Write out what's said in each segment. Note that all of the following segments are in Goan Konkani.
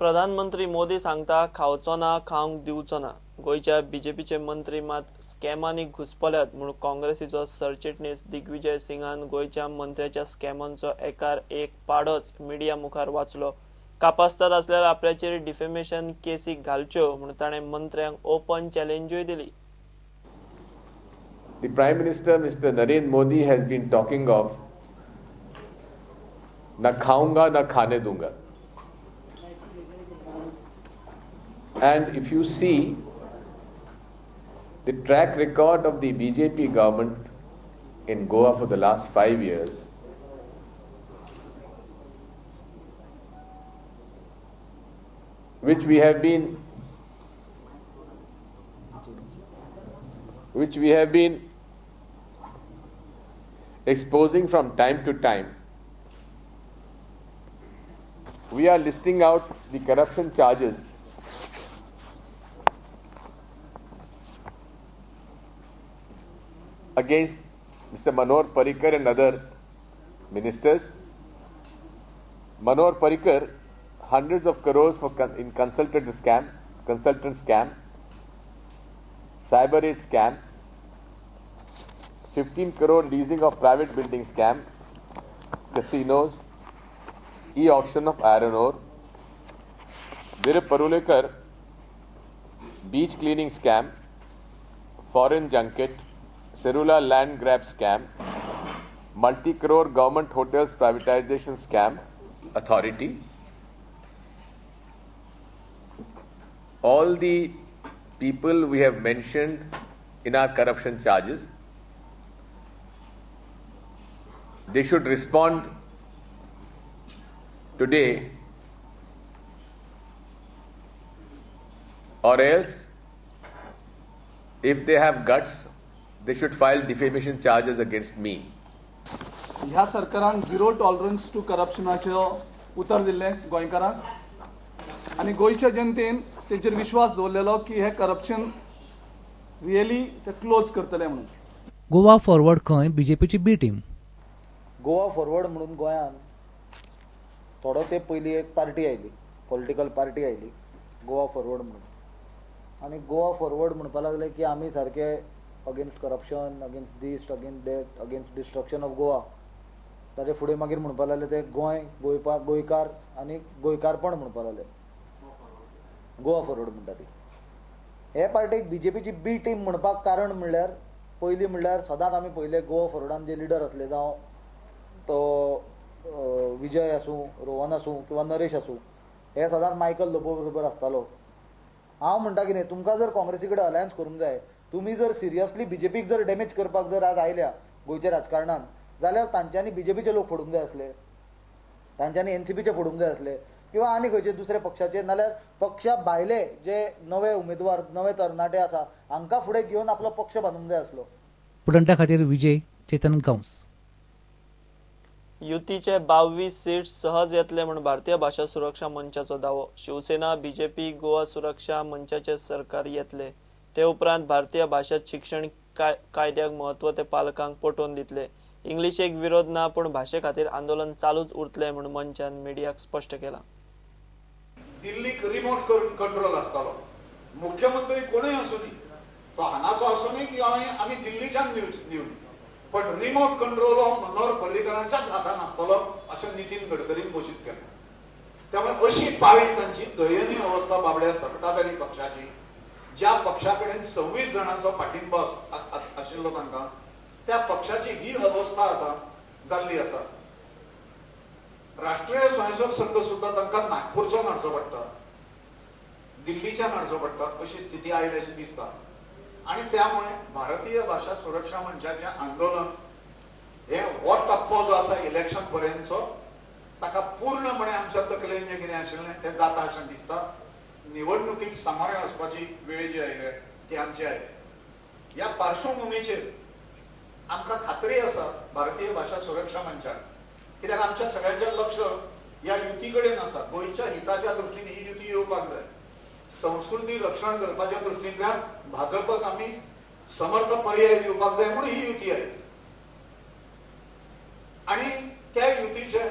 प्रधानमंत्री मोदी सांगता खावचो ना, खावंक दिवचो ना. गोंयच्या बीजेपीचे मंत्री मात स्कॅमांनी घुस्पल्यात म्हूण काँग्रेसीचो सरचिटणीस दिग्विजय सिंगान गोंयच्या मंत्र्याच्या स्कॅमांचो एकार एक पाडोच मिडिया मुखार वाचलो. कापास्ताद आसल्यार आपल्याचेर डिफेमेशन केसी घालच्यो म्हूण ताणें मंत्र्यांक ओपन चॅलेंजूय दिली. The Prime Minister, Mr. Narendra Modi, has been talking of na khaunga na khane dunga. And if you see the track record of the BJP government in Goa for the last 5 years, which we have been exposing from time to time, we are listing out the corruption charges against Mr. Manohar Parrikar and other ministers. Manohar Parrikar, hundreds of crores for in consultant scam, cyber age scam, 15 crore leasing of private building scam, casinos, e-auction of iron ore, Dilip Parulekar, beach cleaning scam, foreign junket, Serula land grab scam, multi-crore government hotels privatization scam, authority. All the people we have mentioned in our corruption charges, they should respond today, or else if they have guts, they should file defamation charges against me. ह्या सरकारान झिरो टॉलरन्स टू करप्शनाचें उतर दिल्लें गोंयकारांक आनी गोंयच्या जनतेन तेंचेर विश्वास दवरलेलो की हे करप्शन रियली ते क्लोज करतले म्हणून. गोवा फॉरवर्ड खंय बीजेपीची बी टीम. गोवा फॉरवर्ड म्हणून गोंयांत थोडो तेंप पयलीं एक पार्टी आयली, पॉलिटिकल पार्टी आयली गोवा फॉरवर्ड म्हणून. आनी गोवा फॉरवर्ड म्हणपाक लागले की आमी सारके against corruption, against this, against that, against destruction of Goa. ताजे फुडें मागीर म्हणपाक लागले ते गोंय, गोंयकार आनी गोंयकारपण म्हणपाक लागले. गोवा फॉरवर्ड म्हणटा ती हे पार्टीक बीजेपीची बी टीम म्हणपाक कारण म्हणल्यार पयलीं म्हणल्यार सदांच आमी पयले गोवा फॉरवर्डान जे लिडर आसले, जावं तो विजय आसूं, रोहन आसूं किंवा नरेश आसूं, हे सदांच मायकल लोबो बरोबर आसतालो. हांव म्हणटा कितें, तुमकां जर काँग्रेसी कडेन अलायन्स करूंक जाय, तुमी जर सिरियसली बीजेपीक जर डॅमेज करपाक जर आज आयल्या गोंयच्या राजकारणान, जाल्यार तांच्यांनी बीजेपीचे लोक फोडूंक जाय आसले, तांच्यांनी एनसीपीचे फोडूंक जाय आसले किंवा आनी खंयचे दुसऱ्या पक्षाचे, नाल्यार पक्षा भायले जे नवे उमेदवार, नवे तरणाटे आसा हांकां फुडें घेवन आपलो पक्ष बांदूंक जाय आसलो. प्रुडंटा खातीर विजय चेतन गांवस. युतीचे 22 सीट सहज येतले म्हूण भारतीय भाशा सुरक्षा मंचाचो दावो. शिवसेना, बीजेपी, गोवा सुरक्षा मंचाचे सरकार येतले. ते उपरांत भारतीय भाशा शिक्षण कायद्याक म्हत्व ते पालकांक पटोवन दितले. इंग्लिशेक विरोध ना, पूण भाशे खातीर आंदोलन चालूच उरतले म्हूण मंचान मिडियाक स्पश्ट केलां. दिल्लीक रिमोट कंट्रोल आसतालो. मुख्यमंत्री कोणूय आसूं न्ही, तो हांगाचो आसूं न्ही किंवा आमी दिल्लीच्यान दिवनी, पण रिमोट कंट्रोल हो मनोहर पर्रीकरांच्याच हातान आसतलो अशें नितीन गडकरीन घोशीत केलें. त्यामुळे अशी पाळी तांची दयनीय अवस्था बाबड्या सत्ताधारी पक्षाची, ज्या पक्षा कडेन 26 जाणांचो पाठिंबो आशिल्लो तांकां, त्या पक्षाची ही अवस्था आतां जाल्ली आसा. राष्ट्रीय स्वयंसेवक संघ सुद्दां तांकां नागपूरच्यान हाडचो पडटा, दिल्लीच्यान हाडचो पडटा, अशी स्थिती आयली अशी दिसता. आनी त्यामुळे भारतीय भाशा सुरक्षा मंचाचें आंदोलन हे हो टप्पो जो आसा इलेक्शन पर्यंतचो, ताका पूर्णपणे आमच्या तकलेन जें कितें आशिल्लें तें जाता अशें दिसता. निवडणुकीक सामोरें वचपाची वेळ जी आयल्या ती आमची आयल्या. ह्या पार्श्वभुमीचेर आमकां खात्री आसा भारतीय भाशा सुरक्षा मंचाक, कित्याक आमच्या सगळ्यांचें लक्ष ह्या युती कडेन आसा. गोंयच्या हिताच्या दृश्टीन ही युती येवपाक जाय. संस्कृती रक्षण करपाच्या दृश्टींतल्यान भाजपाक आमी समर्थ पर्याय दिवपाक जाय म्हणून ही युती आयली. आनी त्या युतीचे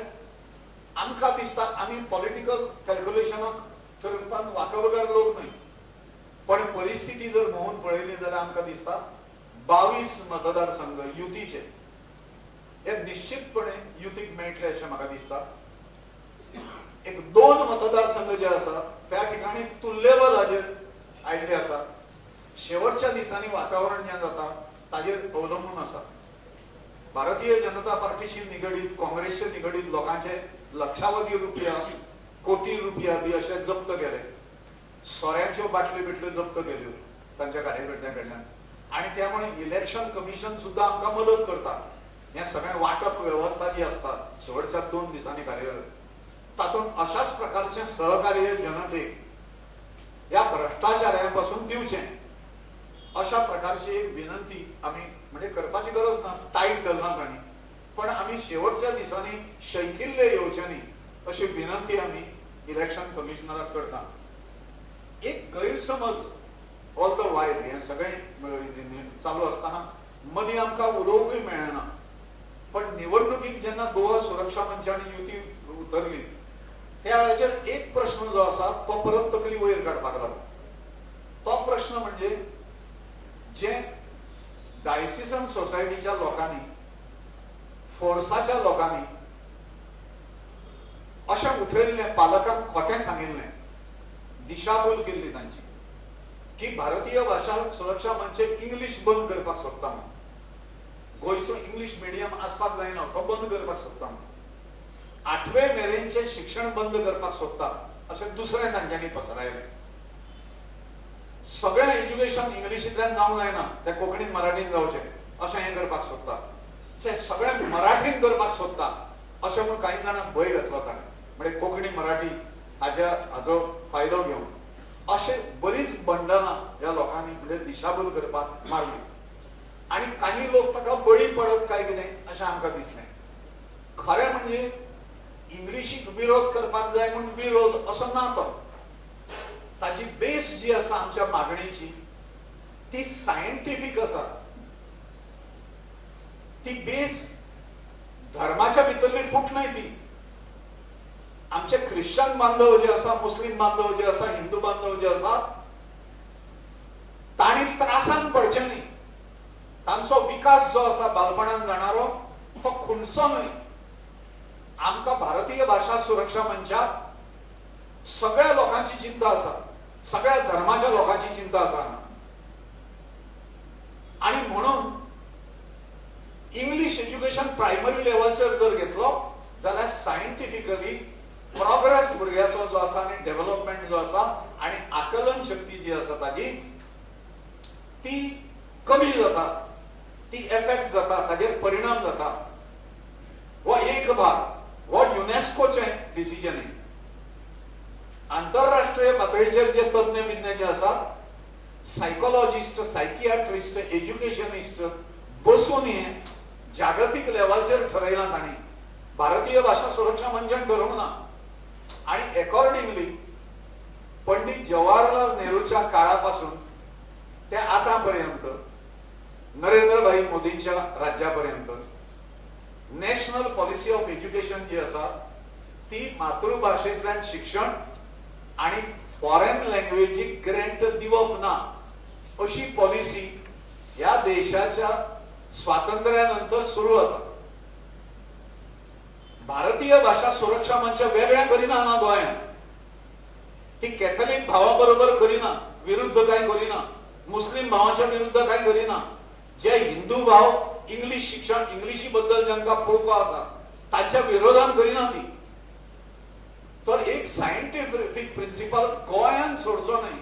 आमकां दिसता आमी पॉलिटिकल कॅल्क्युलेशनाक करपाक वाकाबगर लोक न्हय. पण परिस्थिती जर भोंवून पळयली जाल्यार आमकां दिसता 22 मतदारसंघ युतीचे हे निश्चितपणे युतीक मेळटले अशें म्हाका दिसता. एक 2 मतदारसंघ जे आसा त्या ठिकाणी तुल्यबल हाजेर आयिल्ले आसा. शेवटच्या दिसांनी वातावरण जें जाता ताजेर अवलंबून आसा. भारतीय जनता पार्टीशी निगडीत, काँग्रेसचे निगडीत लोकांचे लक्षावधी रुपया, कोटी रुपया बी अशे जप्त केले. सोऱ्यांच्यो बाटल्यो बिटल्यो जप्त केल्यो तांच्या कार्यकर्त्यां कडल्यान. आनी त्यामुळे इलेक्शन कमिशन सुद्दां आमकां मदत करता. हें सगळें वांटप वेवस्था जी आसता शेवटच्या 2 दिसांनी कार्यरत, तातूंत अशाच प्रकारचें सहकार्य जनतेक ह्या भ्रश्टाचारा पासून दिवचें अशा प्रकारची एक विनंती आमी, म्हणजे करपाची गरज ना, टायट धरला तांणी, पण आमी शेवटच्या दिसांनी शैथिल्य येवचें न्ही अशी विनंती आमी इलेक्शन कमिशनराक करता. एक गैरसमज ऑल the वायल हें सगळें चालू आसतना मदीं आमकां उलोवंकूय मेळना. पण निवडणुकीक जेन्ना गोवा सुरक्षा मंच आनी युती उतरली त्या वेळाचेर एक प्रश्न जो आसा तो परत तकली वयर काडपाक लागलो. तो प्रश्न म्हणजे जे डायसिसन सोसायटीच्या लोकांनी, फोर्साच्या लोकांनी अशें उठयल्लें, पालकांक खोटें सांगिल्लें, दिशाभूल केल्ली तांची की भारतीय भाशा सुरक्षा मंच इंग्लीश बंद करपाक सोदता म्हणून, गोंयचो इंग्लीश मिडियम आसपाक जायना तो बंद करपाक सोदता म्हणून, 8वे मेरेनचें शिक्षण बंद करपाक सोदता अशें दुसरें तांच्यांनी पसरायलें. सगळें एज्युकेशन इंग्लिशींतल्यान जावंक जायना, तें कोंकणीन मराठीन जावचें अशें हें करपाक सोदता, तें सगळें मराठीन करपाक सोदता अशें म्हूण कांय जाणांक भंय घातलो ताणें, म्हणजे कोंकणी मराठी हाजो फायदो घेवन अशें बरीच बंडलां ह्या लोकांनी म्हणजे दिशाभूल करपाक मारली आनी काही लोक ताका बळी पडत काय कितें अशें आमकां दिसलें. खरें म्हणजे इंग्लिशीक विरोध करपाक जाय म्हूण विरोध असो ना, तो ताची बेस जी आसा आमच्या मागणेची ती सायंटिफीक आसा. ती बेस धर्माच्या भितरली फूट न्हय. ती आमचे ख्रिश्चन बांधव जे आसा, मुस्लीम बांधव जे आसा, हिंदू बांधव जे आसा, तांणी त्रासान पडचें न्ही. तांचो विकास जो आसा बालपणान जाणारो तो खुणचो न्हय. आमकां भारतीय भाशा सुरक्षा मंचाक सगळ्या लोकांची चिंता आसा, सगळ्या धर्माच्या लोकांची चिंता आसा. आनी म्हणून इंग्लीश एज्युकेशन प्रायमरी लेवलचेर जर घेतलो जाल्यार सायंटिफिकली प्रोग्रेस भुरग्याचो जो आसा आनी डेव्हलपमेंट जो आसा आनी आकलन शक्ती जी आसा ताजी ती कमी जाता, ती एफेक्ट जाता, ताजेर परिणाम जाता. हो एक भाग हो युनेस्कोचें डिसिजन. आंतरराष्ट्रीय पातळीचेर जे तज्ञ विज्ञ जे आसात, सायकोलॉजिस्ट, सायकियाट्रिस्ट, एज्युकेशनिस्ट बसून हे जागतीक लेवलचेर ठरयलां तांणी. भारतीय भाशा सुरक्षा मंचान ठरोवंक ना. आनी एकॉर्डिंगली पंडित जवाहरलाल नेहरूच्या काळापासून ते आतां पर्यंत नरेंद्रभाई मोदींच्या राज्यापर्यंत नॅशनल पॉलिसी ऑफ एज्युकेशन जी आसा ती मातृभाशेंतल्यान शिक्षण आनी फॉरेन लँग्वेजीक ग्रँट दिवप ना अशी पॉलिसी ह्या देशाच्या स्वातंत्र्या नंतर सुरू आसा. भारतीय भाशा सुरक्षा मंच वेगळ्या करिना हांगा गोंयांत, ती कॅथलिक भावा बरोबर करिना, विरुद्ध काय करिना, मुस्लिम भावाच्या विरुद्ध काय करिना. जे हिंदू भाव इंग्लीश शिक्षण इंग्लिशी बद्दल जांकां पोको आसा ताच्या विरोधान करिना ती. तर एक सायंटिफीक प्रिंसिपल गोंयान सोडचो न्हय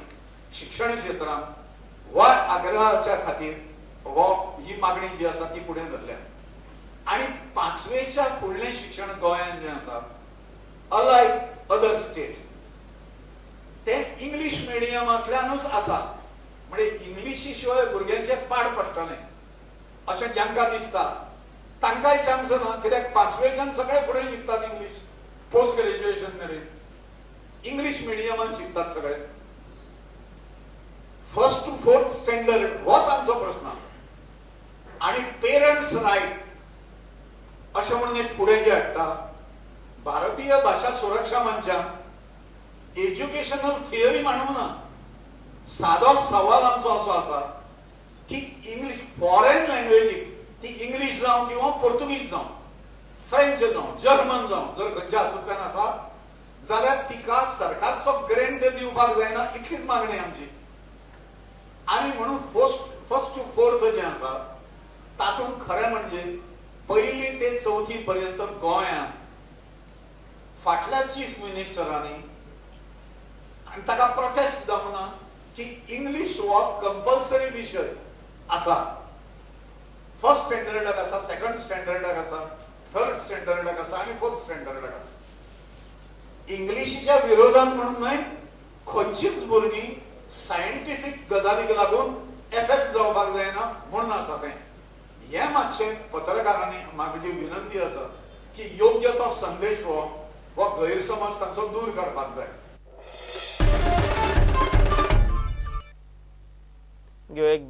शिक्षण क्षेत्रांत वा आग्रहाच्या खातीर हो ही मागणी जी आसा ती फुडें धरल्या. आनी 5वेच्या फुडलें शिक्षण गोंयान जें आसा अनलायक अदर स्टेट्स तें इंग्लीश मिडियमांतल्यानूच आसा. म्हणजे इंग्लिशी शिवाय भुरग्यांचें पाड पडटलें अशें जांकां दिसता तांकांय चान्स ना, कित्याक 5वेच्यान सगळे फुडें शिकतात इंग्लीश, पोस्ट ग्रॅज्युएशन मेरेन इंग्लीश मिडियमान शिकतात सगळे. 1st to 4th standard होच आमचो प्रस्न आसा. आनी पेरंट्स रायट अशें म्हणून एक फुडें जे हाडटा भारतीय भाशा सुरक्षा मंचान एज्युकेशनल थियरी मांडूंक ना. सादो सवाल आमचो असो आसा की इंग्लीश फॉरेन लँग्वेजीक, ती इंग्लीश जावं किंवा पोर्तुगीज जावं, फ्रेंच जावं, जर्मन जावं, जर खंयच्या हातूंतल्यान आसा जाल्यार तिका सरकारचो ग्रेंट दिवपाक जायना, इतलीच मागणी आमची. आनी म्हणून फर्स्ट टू फोर्थ जें आसा तातूंत खरें म्हणजे पयली ते चवथी पर्यंत गोंयांत फाटल्या चीफ मिनिस्टरांनी, आनी ताका प्रोटेस्ट जावंक ना की इंग्लीश हो कंपल्सरी विशय आसा, फर्स्ट स्टँडर्डाक आसा, सेकंड स्टँडर्डाक आसा, थर्ड स्टँडर्डाक आसा आनी फोर्थ स्टँडर्डाक आसा. इंग्लिशीच्या विरोधान म्हणून न्हय, खंयचीच भुरगीं सायंटिफीक गजालीक लागून एफेक्ट जावपाक जायना म्हणून आसा तें. हें मातशें पत्रकारांनी म्हजी विनंती आसा की योग्य तो संदेश हो गैरसमज तांचो दूर काडपाक जाय. घेवया एक.